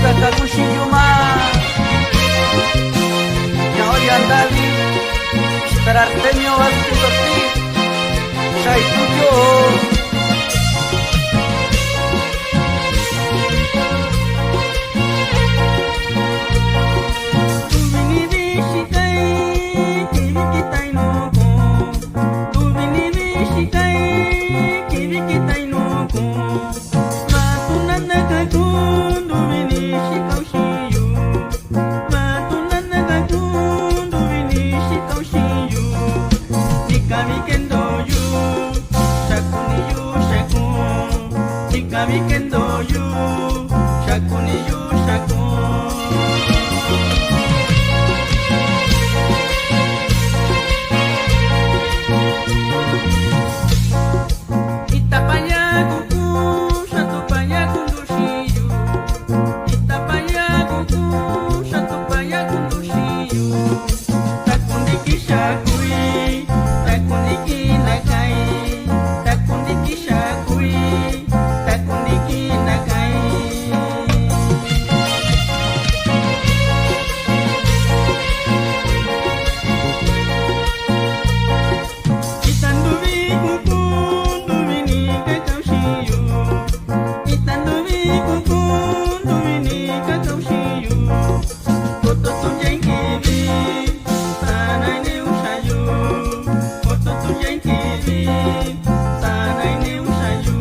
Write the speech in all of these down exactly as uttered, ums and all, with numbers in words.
Kaka kuxi yuma. Ña oya ndavi. Xtar Artemio Vázquez Ortiz. Xa i̱ tuyo. Tuvi ni̱vi xíka i̱ ki̱vi̱ kíta i̱ no̱o̱ koo. Tuvi ni̱vi xíka i̱ ki̱vi̱ kíta i̱ no̱o̱ koo. Va̱ꞌa tún ná ndaka̱ kuu nduvi ni̱ xíka ún xíꞌin yu. Va̱ꞌa tún ná ndaka̱ kuu nduvi ni̱ xíka ún xíꞌin yu. Ndika̱ vi kendoo yu, xa̱ku ní yu xa̱ku ún. Ndika̱ vi kendoo yu, xa̱ku ní yu xa̱ku ún. Ita paya kukun, xatu paya kundu xiyu. Ita paya kukun, xatu paya kundu xiyu. Takundiki xakui, takundiki nakai, takundiki xakui, takundiki nakai. Ita nduvi kukun nduvi ni kakau xiyu. Ita nduvi kukun nduvi ni kakau xiyu. Koto tu yain kivi, sana ini uxayu. Koto tu yain kivi, sana ini uxayu.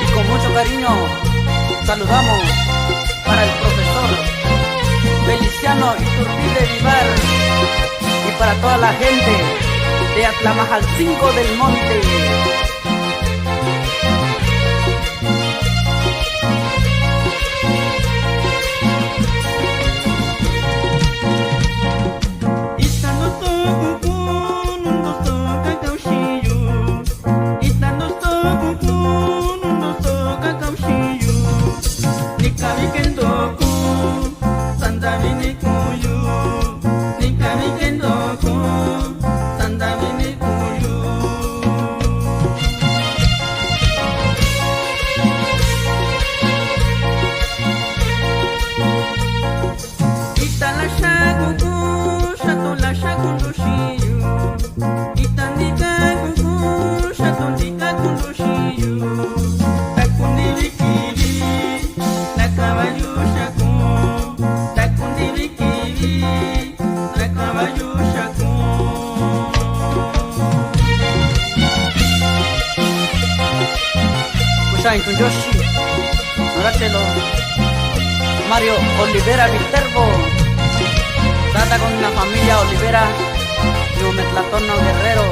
Y con mucho cariño saludamos para el profesor Feliciano Iturbide Vivar y para toda la gente de Atlamajalcinco del Monte. Ita ndoso kukun ndoso kakau xiyu. Ita ndoso kukun ndoso kakau xiyu. Ndika̱ vi kendoo kuu, sandavi ní kuu yu. Ndika̱ vi kendoo kuu, sandavi ní kuu yu. Ita laxa kukun, xatu laxa kundu xiyu. Ita ndika kukun, xatu ndika kundu xiyu. Takundivi kivi, na caballo xakun. Takundivi kivi, na caballo xakun. Kuxa̱ꞌa̱ i̱ tu̱nyo̱xi no̱o̱ rá chelo Mario Olivera Viterbo, tata con la familia Olivera, ñoo Metlatono Guerrero.